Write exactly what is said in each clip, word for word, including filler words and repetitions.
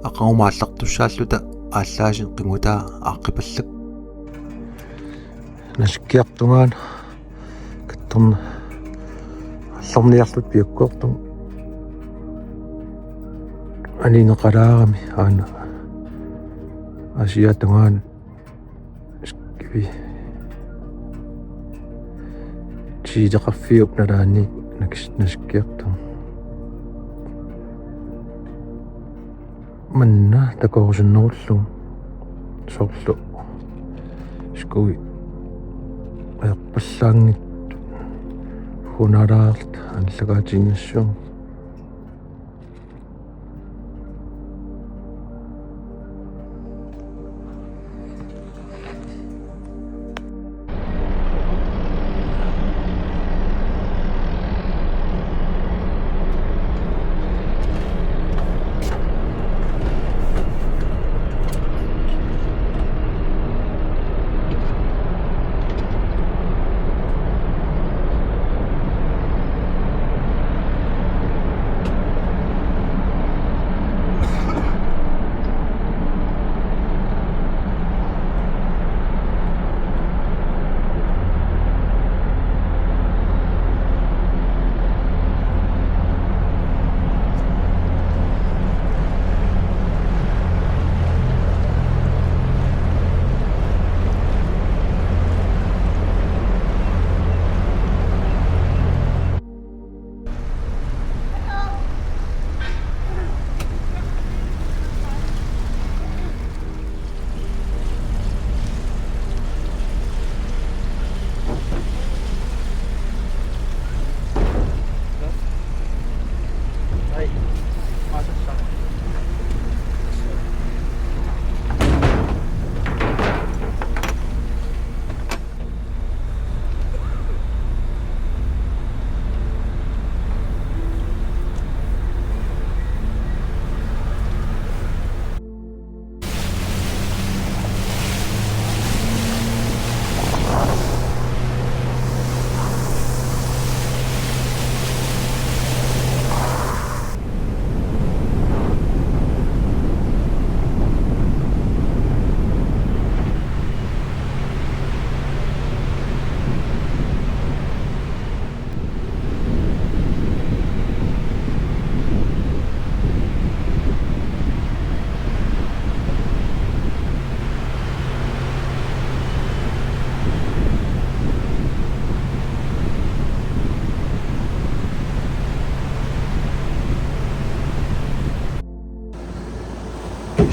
aqagumut aallartussaalluta aallaasinut qingutaa aaqqipallak. Nasikkiartungaana kattorn-, allorniarluta piukkuartunga anineqalaarami aana Aasiaata tungaanut Chileqarfiup nalaani nakis-, nasikkiartunga. Manna takorusunnerullugu soorlu skuit ajorpallaanngitsut hunalaarluta anillakaatiinnassuunga.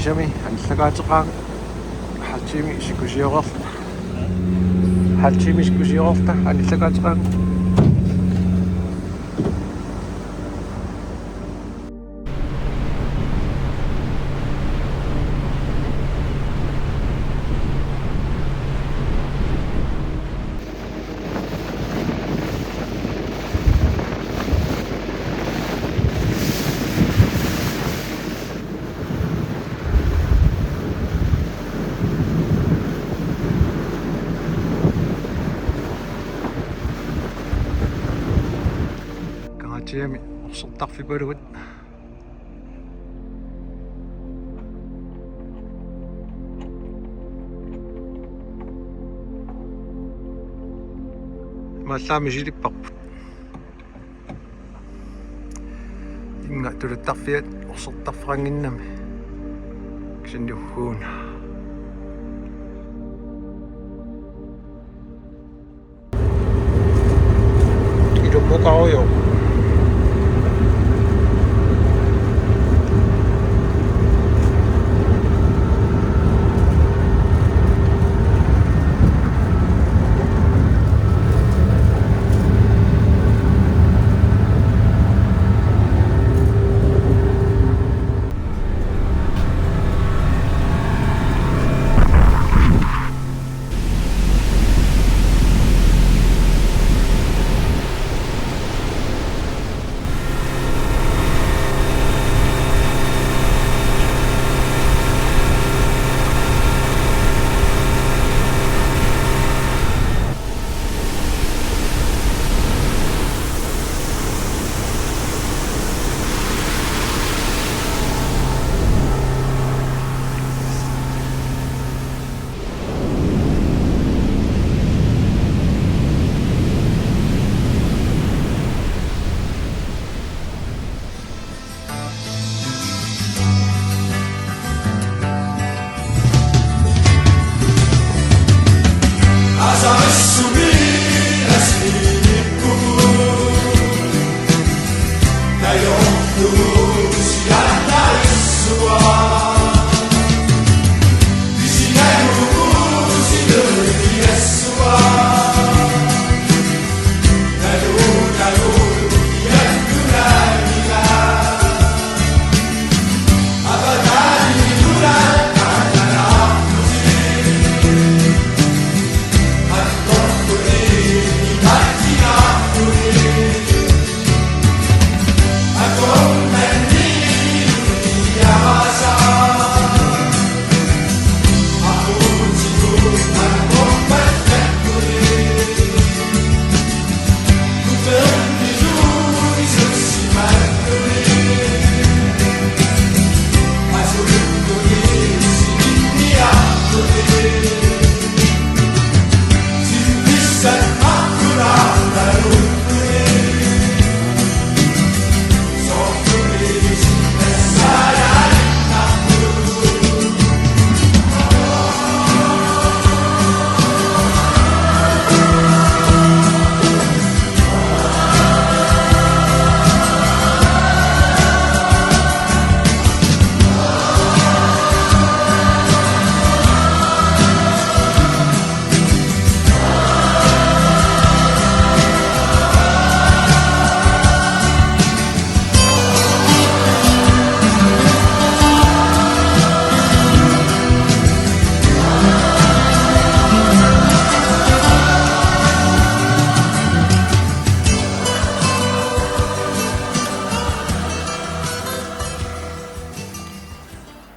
Kiisami anillakaateqaanga. Halv time sikusioreerluta. Halv time sikusioreerluta anillakaateqaanga. Kangaatsiami orsortarfippalugit. Imaallaat misilipparput. Inga tuluttarfiat orsortarfeqannginnami. Kisianni ugguuna. Ilummukarujoq.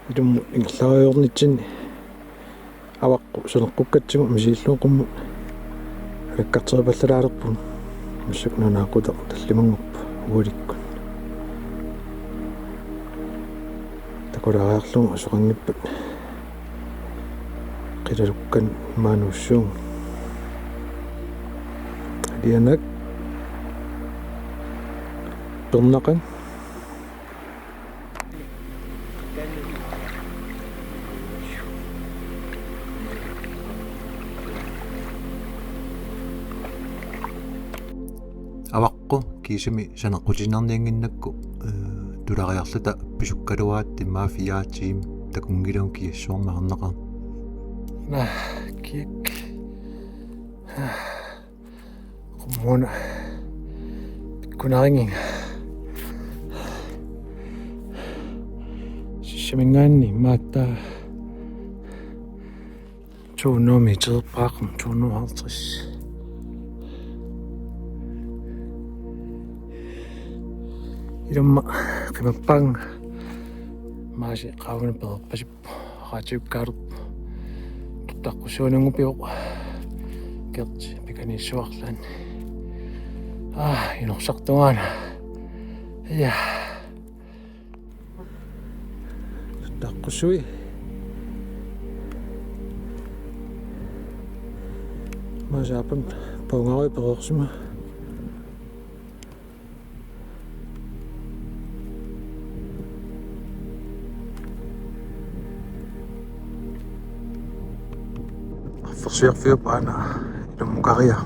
Ilummut ingerlariornitsinni avaqqut saneqqukkatsigu misigillugu qummut alakkarteripallalaalerpugut. Massakkut naaquttaq tallimanngorpoq ualikkut. Takulaariarlugu asoqanngippat qilalukkanik imaanuussuugut. Alianak pernaqan. Avaqqut kiisami saneqqutiinnarniannginnakku, eh, tulariarluta pisukkaluaratta immaqa fire timer takunngilagut kiassuarmi arnaqarneq. Naa, kiak. Qummut una pikkunarinnginnga. Sissaminngaanniit immaqa to hundrede meter, paaqum to hundrede og halvtreds. Ilumma qimappaannga maasi qaavani pereerpasippoq. Radiukkaalerpoq. Tuttaqqusuunangupivoq. Kert pikaniissuarlaanni. Aa, inorsartungaana. Ja. Tuttaqqusui. Maasi aappami paungaarui pereersimasoq. Arfersiarfiup aana ilummukariaq.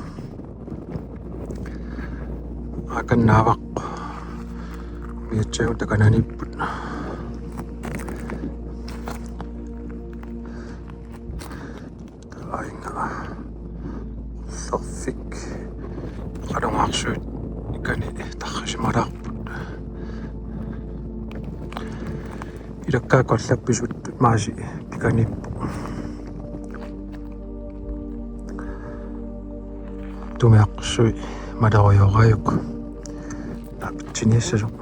Aakannaavaq. Miatsiagut takananiipput. Aajuna. Arferfik. Qalungaarsuit ikani tarrisimalaarput. Ilakkaakkut allappisut maasi pikaniippoq. Tumiaqqussui malerujooraajuk. Naapitsiniassasoq.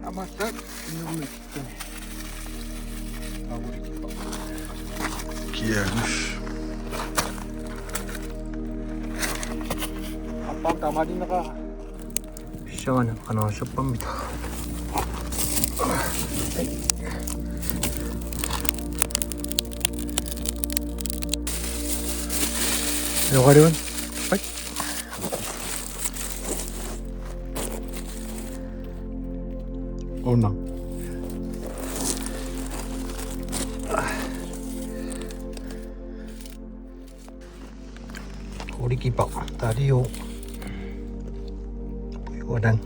Amattak. Kianus. Appam tamalinneqaaq. Pissanganaq qanoq sappammi. Joqaluan. Ai. Oh no. Ulikipaq, taliu. Puiualang.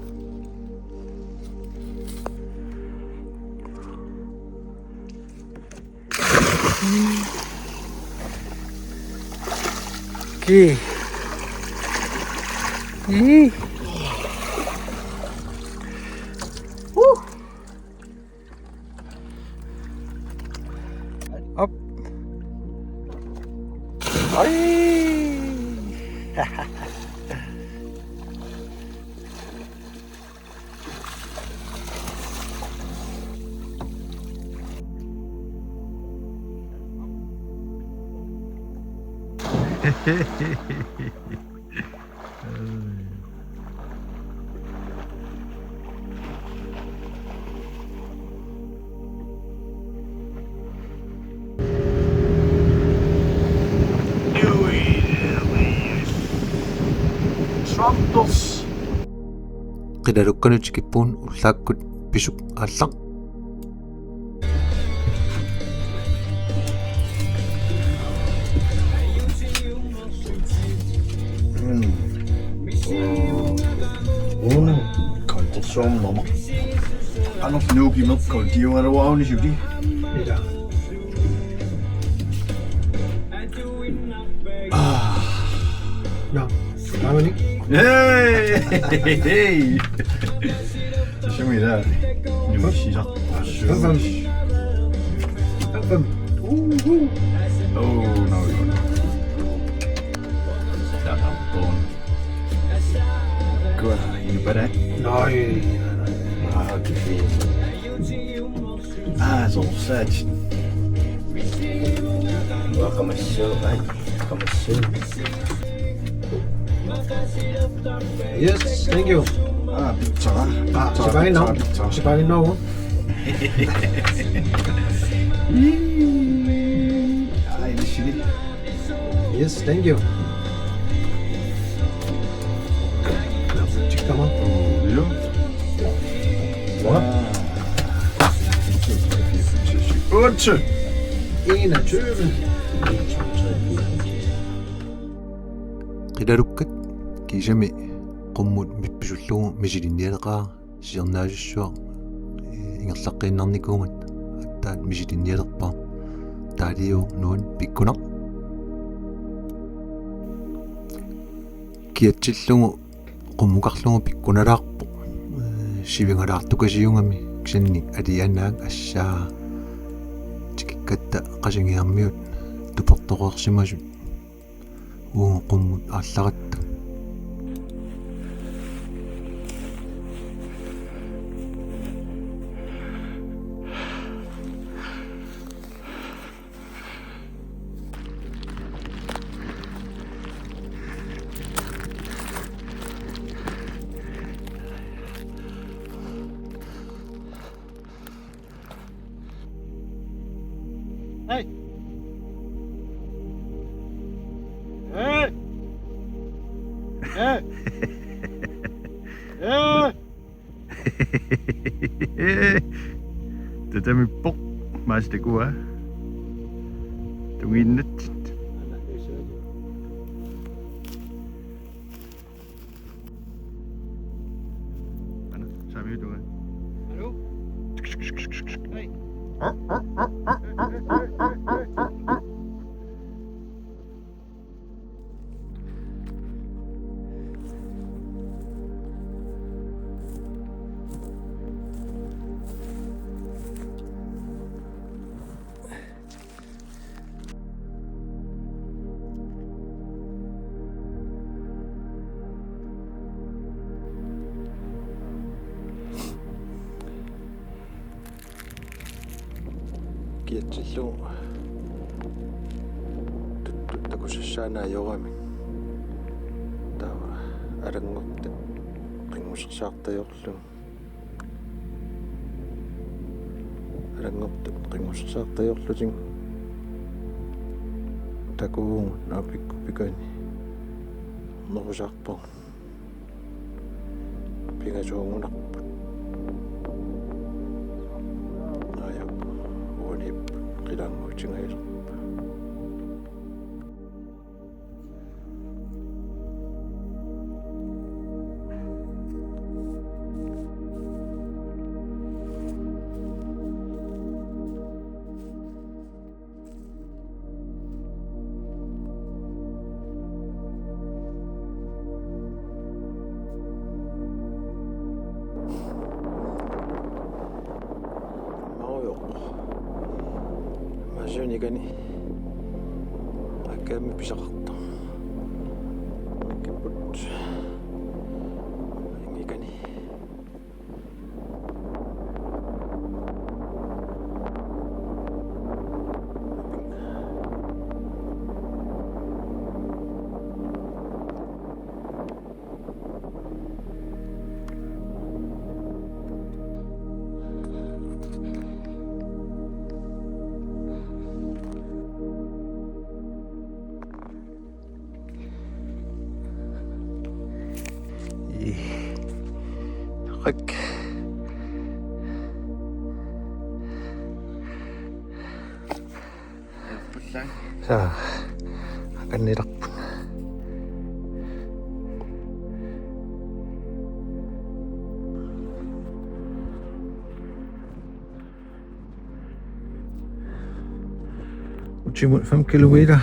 Ki. Ih. Woo. Op. Ai. Trumpers. Qilalukkanut tikippugut ullaakkut pisuk aallaq. Soorunami. Qanoq nuukimik koldiugaluaruni suli. Ila. Nå, taamani. Hey! Hey! Sumi ila. Nuusisoq. Fem, fem. Fem, fem. Uh, uh. Oh, no, no, no. Taamani. Good. You better. Nå, ila. Ah, okay. Ah, so sad. Welcome, show. Hey, welcome, show. Yes, thank you. Ah, pizza. Ah, pizza, sipaginnaavoq. Pizza, pizza. Sipaginnaavoq. Ai, sili. Yes, thank you. Tikkama. Oh, ja. Hvor? Otte. Enogtyve. Qilalukkat kiisami qummut mippisullugu misilinnialeqaara. Siornaasussuaq, eh, ingerlaqqiinnarnikuugatta aatsaat misilinnialerpara. Taaliu nuan pikkunaq. Kiatsillugu qummukarlugu pikkunalaarpoq. Eh, sivingalaartukasiugami kisianni alianaak assaa tikikkatta Qasigiarmiut tupertoqarsimasut. Uagut qummut aallaratta. Hey! Hey! Hey! Hey! Tatamippoq maastakua. Tungiinnatsit. Ana, saamiutunga. Hallo? Hey. Kiatsillugu tuttut takusassaanni ajoramik. Taava alanngortut qinngusersaartajorlugit. Alanngortut qinngusersaartajorlutik. Takuvugut naapikkup pikani. Norusaarpagut. Pingasuugunarput. Aajuna uaniippoq qilaannguutingajalerpaa. Mario. Masiunikani. Akami pisaqartoq. Kipput. Ingikani. Rak. Saa, akannilerput. Syv komma fem kilometer.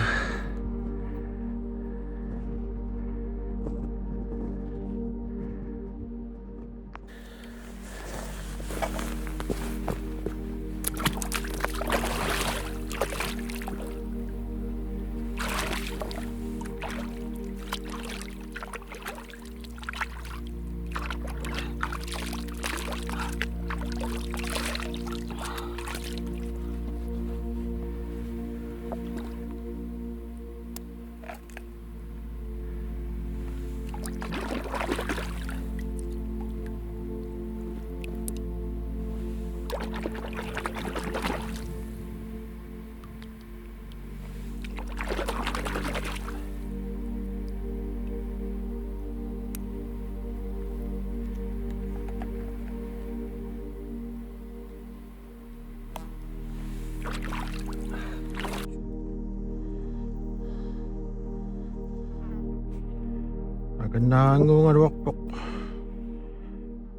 Akannaannguugaluarpoq.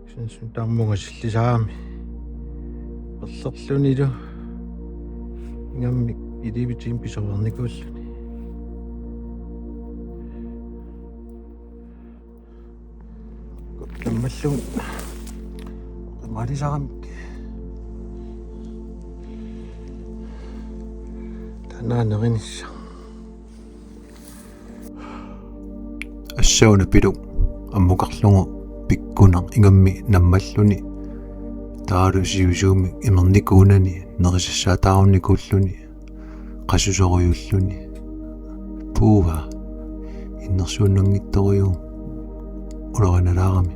Kisianni taammunga sillisaami. Perlerlunilu ingammik iliuutsimik pisoreernikuulluni. Nammallunga qimaalisarami. Taanna nerinissaq. Assut una piluk ammukarlugu pikkunaq ingammik nammalluni taavalu sivisuumik imernikuunani nerisassaataarunnikuulluni qasusorujuulluni. Puua, innersuunnanngitsorujuuvoq, ularinalaarami.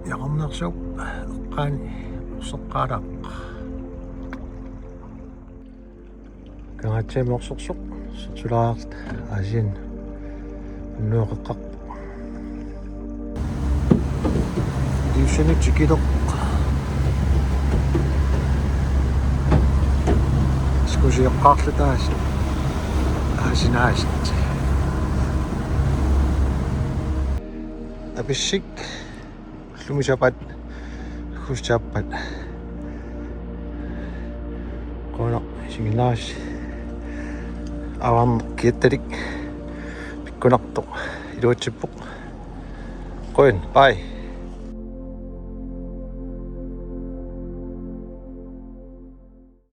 Jaqarnersuup eqqaani orseqqaalaaq. Kangaatsiami orsersoq, orsersulaaqqat Aasianni unnuaqeqqaq. Iliussani tikileq. Skusioqqaarluta aas-, aasinaasut. Apissik. Ullumi sapaat, aggustip saappat. Qujanaq isiginnaarassi. Avanneq kiattalik pikkunartoq iluatsippoq. Qujan, bye.